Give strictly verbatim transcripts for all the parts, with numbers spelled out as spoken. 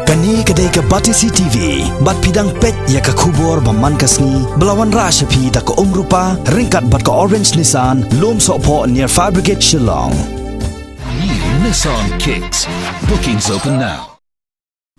Kane ka dei ka Batesi T V, bad phi dang peit ïa ka khubor ba man ka sngi, ba la wanrah sha phi da ka Umrupa, ryngkat bad ka Orange Nissan, Lumsohphoh near Fire Brigade Shillong. New Nissan Kicks. Bookings open now.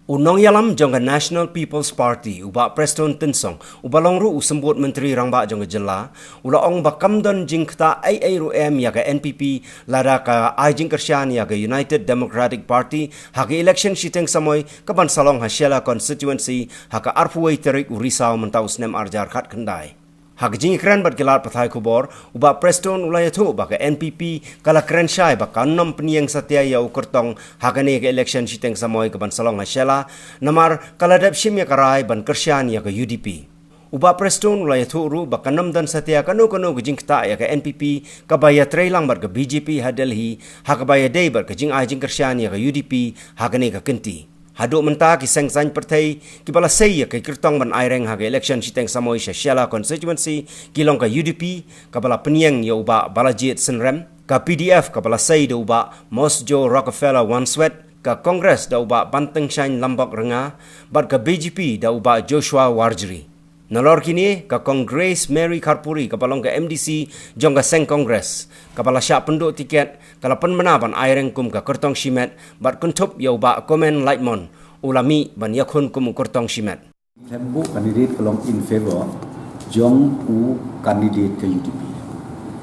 U nongïalam jong ka National People's Party, u Bah Prestone Tynsong, uba long ruh u symbud Myntri Rangbah jong ka jylla, u la ong ba kam don jingktah ei ei ruh em ïa ka N P P, lada ka ai jingkyrshan ïa ka United Democratic Party ha ka election shiteng samoi kaban sa long ha Shella constituency ha ka arphew wei tarik u Risaw mynta u snem ar hajar khatkhyndai. Ha ka jingïakren bad ki lad pathai khubor, u Bah Prestone u la ïathuh ba ka N P P ka la kren shai ba kan nym pynïeng satia ïa u kyrtong ha kane ka election shiteng samoi kaban sa long ha Shella, namar ka la dep shim ïa ka rai ban kyrshan ïa ka U D P. U Bah Prestone u la ïathuh ruh ba kan nym don satia kano kano ka jingktah ïa ka N P P kaba ïatreilang bad ka B J P ha Delhi, ha kaba ïadei bad ka jingai jingkyrshan ïa ka U D P ha kane ka kynti. Haduh mynta ki seng saiñ pyrthei kiba la sei ïa ka kyrtong ban aireng ha ka election shiteng samoi sha Shella constituency ki long ka U D P, kaba la pynïeng ïa u Bah Balajied Synrem, ka P D F kaba la sei da u Bah Mosjoe Rockefeller Wandsweat, ka Congress da u Bah Bantengshain Lambok Rnga, bad ka B J P da u Bah Joshua Warjri. Nalor kine, ka Kong Grace Mary Kharpuri kaba long ka M D C jong ka seng Congress, kaba la shah pynduh tiket, ka la pynbna ban aireng kum ka kyrtong shimet, bad kynthup ïa u Bah Komen Lightmon, u la mih ban ïakhun kum u kyrtong shimet. Thembuh candidate ka long in favor jong u candidate ka U D P.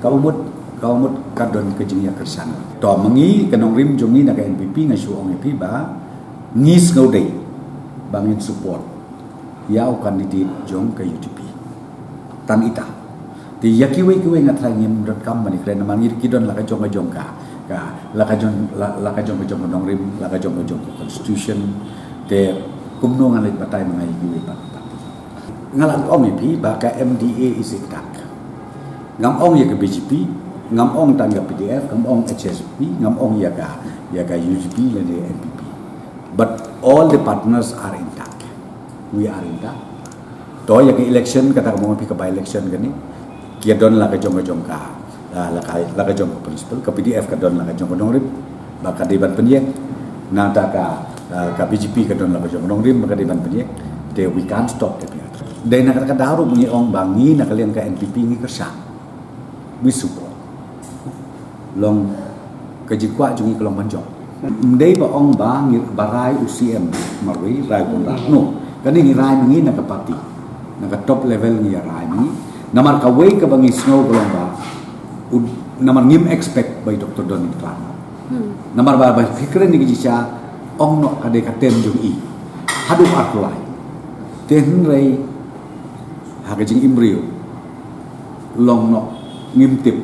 Kaba mut, kaba mut ka don ka jingïakyrshan. To ma ngi ka nongrim jong ngi na ka N P P nga shu ong ïa phi ba ngi sngewdei ba ngin support ïa u candidate jong ka U D P. Tang ita. Te ïa kiwei kiwei nga tharai ngim donkam ban ïakren namar ngi ki don la ka jong ka jong ka, ka, la ka jong, la, la ka jong ka jong ka nongrim, la ka jong ka jong ka constitution. Te kumno ngan leit batai ma nga ïa kiwei pat party. Nga la ong ïa phi ba ka M D A is intact. Ngam ong ïa ka B J P, ngam ong tang ïa P D F, ngam ong H S P, ngam ong ïa ka, ïa ka U D P lane N P P. But all the partners are intact. We are intact. To ïa ka election, kata ka mong phi ka by election kane. Ki don la ka jong ka jong ka, la, la ka, la ka jong ka principle, ka P D F ka don la ka jong ka nongrim ba ka dei ban pynïeng. Nangta ka, ah, ka B J P ka don la ka jong ka nongrim ba ka dei ban pynïeng. Te we can't stop the P R. Dei na kata ka daw ruh ngi ong ba ngi na ka liang ka N P P ngi kyrshan. Ngi support. Long ka jingkwah jong ngi ka long ban jop. Ym dei ba ong ba ngi ba rai u C M marwei, rai u Conrad. No, kane ngi rai ma ngi na ka party. Na ka top level ngi rai ma ngi. Namar kawei kaba ngi sngew ka long ba, u, namar ngim expect ba i Doctor Donald Trump. Namar ba, ba phi kren ïa ka jingshisha, ong noh ka dei ka term jong i. Haduh arphew lai. Te hynrei ha ka jingim briew, long noh, ngim tip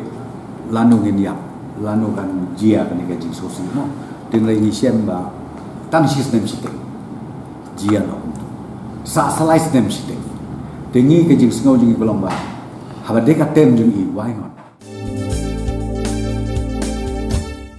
lano ngin ïap, lano kan jia kane ka jingsngewsih mo. Te hynrei ngi shem ba tang shi snem shiteng. Jia noh kumto. Sa, sa lai snem shiteng. Te ngi ka jingsngew jong ngi ka long ba, haba dei ka term jong i, why not?